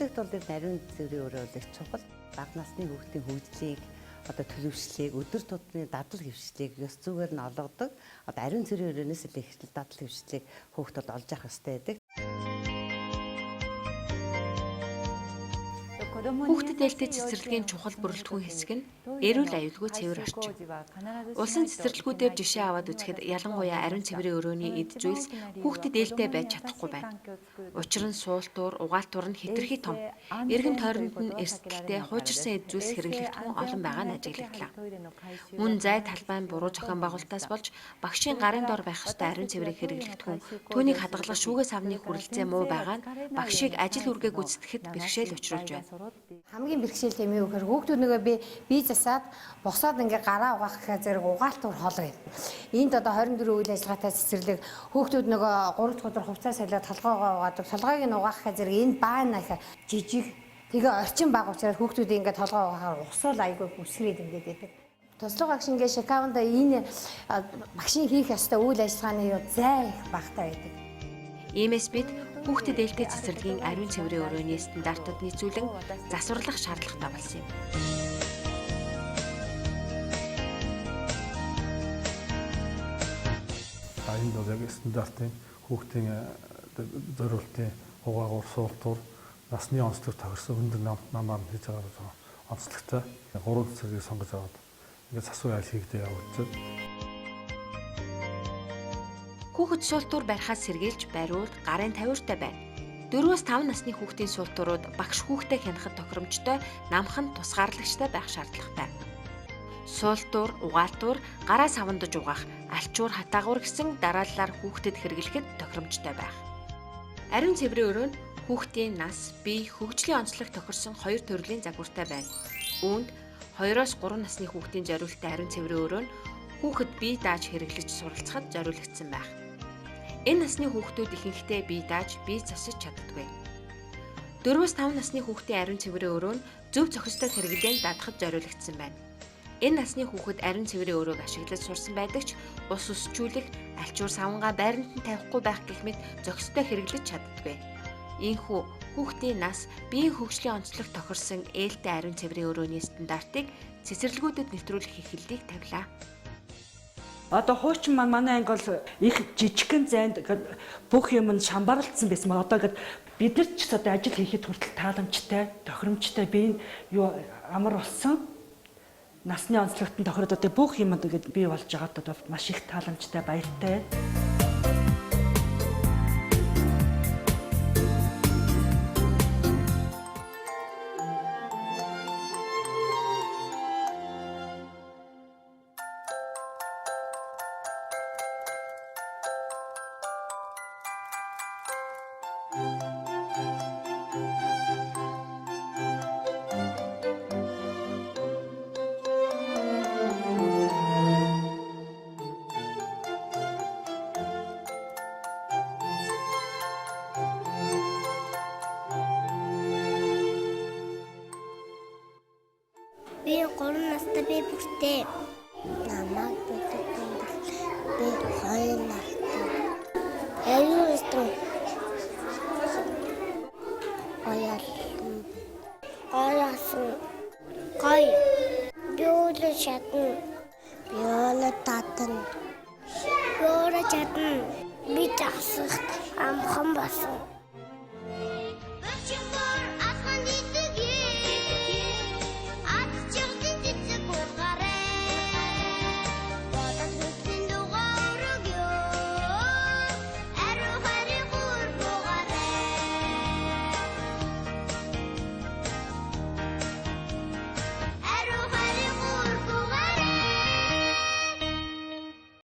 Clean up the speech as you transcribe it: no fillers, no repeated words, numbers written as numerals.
Цэцэрлэгт бол ер нь ариун цэврийн өрөө бол их чухал. Бага насны хүүхдийн хөгжлийг одоо төлөвшлийг өдөр тутмын дадал хөвшлийг ёс зүгээр нь олгодог. Одоо ариун цэврийн өрөөнөөс л их дадал хөвшлийг хүүхд бол олж авах ёстой байдаг. Хүүхдэд ээлтэй цэцэрлэгийн чухал бүрэлдэхүүн хэсэг нь эрүүл аюулгүй цэвэр орчин. Улсын цэцэрлэгүүдээр жишээ аваад үзэхэд ялангуяа ариун цэврийн өрөөний эд зүйлс хүүхдэд ээлтэй байж чадахгүй байна. Учир нь суултуур, угаалтуур нь хэтэрхий том. Эргэн тойронд нь эрсдэлтэй хуучирсан эд зүйлс хэрэглэгдэхүүн олон байгаа нь ажиглагдлаа. Мөн зай талбай нь буруу зохион байгуулалтаас болж багшийн гарын дор байх ёстой ариун цэврийг хэрэглэгдэхүүн түүнийг хадгалах шүүгээ савны хүрэлцээ муу байгаа нь багшийг ажил үүргээ гүйцэтгэхэд бэрхшээл учруулж байна. Хамгийн бэрхшээлтэй юм юу гэхээр хүүхдүүд нөгөө би засаад босоод ингээ гараа угаах гэхээр зэрэг угаалтуур хол байна. Энд одоо 24 үйл ажиллагаатай цэцэрлэг хүүхдүүд нөгөө 3 дахь өдөр хувцас солиод толгоогоо угаадаг. Толгойг нь угаах гэхээр зэрэг энэ баана их жижиг тэгээ орчин бага учраас хүүхдүүд ингээ толгой угаахаар усуул айгүй бүсгрээд ингээд байдаг. Туслах багш ингээ Шикагонд энэ багшийн хийх ёстой үйл ажиллагааны юу зай их багатай байдаг. Иймээс бид хүүхдэд ээлтэй цэцэрлэгийн ариун цэврийн өрөөний стандартад нийцүүлэн засварлах шаардлагатай болсон юм. Энд бол яг стандартын хүүхдийн зориултын угаагуур, суултуур, насны онцлог тохирсон өндөр намаар хийж байгаа онцлогтой 3 цэцэрлэгийг сонгож аваад ингээд засвар айл хийгдээ явагдсан. Хүүхэд суултуур барихаас сэргийлж бариул гарын тавиуртай байна. 4-5 насны хүүхдийн суултуурууд багш хүүхдээ хянахад тохиромжтой, намхан тусгаарлагчтай байх шаардлагатай. Суултуур, угаалтуур, гараа савндаж угаах, альчуур, хатаагуур гэсэн дарааллаар хүүхдэд хэрэглэхэд тохиромжтой байх. Ариун цэврийн өрөө нь хүүхдийн нас, бие, хөгжлийн онцлог тохирсон 2 төрлийн загвартай байна. Үүнд 2-3 насны хүүхдийн зориулттай ариун цэврийн өрөө нь хүүхэд бие дааж хэрэглэж суралцахад зориулагдсан байх. Энэ насны хүүхдүүд ихэнхдээ бие дааж, бие засаж чаддаггүй. 4-5 насны хүүхдийн ариун цэврийн өрөө нь зөв зохистой хэрэглээнд дадахад зориулагдсан байна. Энэ насны хүүхэд ариун цэврийн өрөөг ашиглаж сурсан байдаг ч ус өсчүүлэх, альчуур савнгаа байранд нь тавихгүй байх гэх мэт зохистой хэрэглэж чаддаггүй. Ийхүү хүүхдийн нас, биеийн хөгжлийн онцлог тохирсон ээлтэй ариун цэврийн өрөөний стандартыг цэцэрлэгүүдэд нэвтрүүлэх эрхлэлийг тавилаа. Одоо хуучин маань манай анги бол их жижигхэн зайд бүх юм нь шамбарлцсан байсан. Одоо ингээд бид нар ч одоо ажил хийхэд хүртэл тааламжтай, тохиромжтой би юу амар болсон. Насны онцлогт нь тохироод одоо бүх юм ингээд бий болж байгаад одоо маш их тааламжтай, баяртай. Би 3 настай би бүртээ. Намайг бэлтгэн би 2 настай. Аюу өстөн. Оял. Ояасан. Гой. Би өөрөө чадна. Би өөрөө татна. Би өөрөө чадна. Би засах амхан болсон.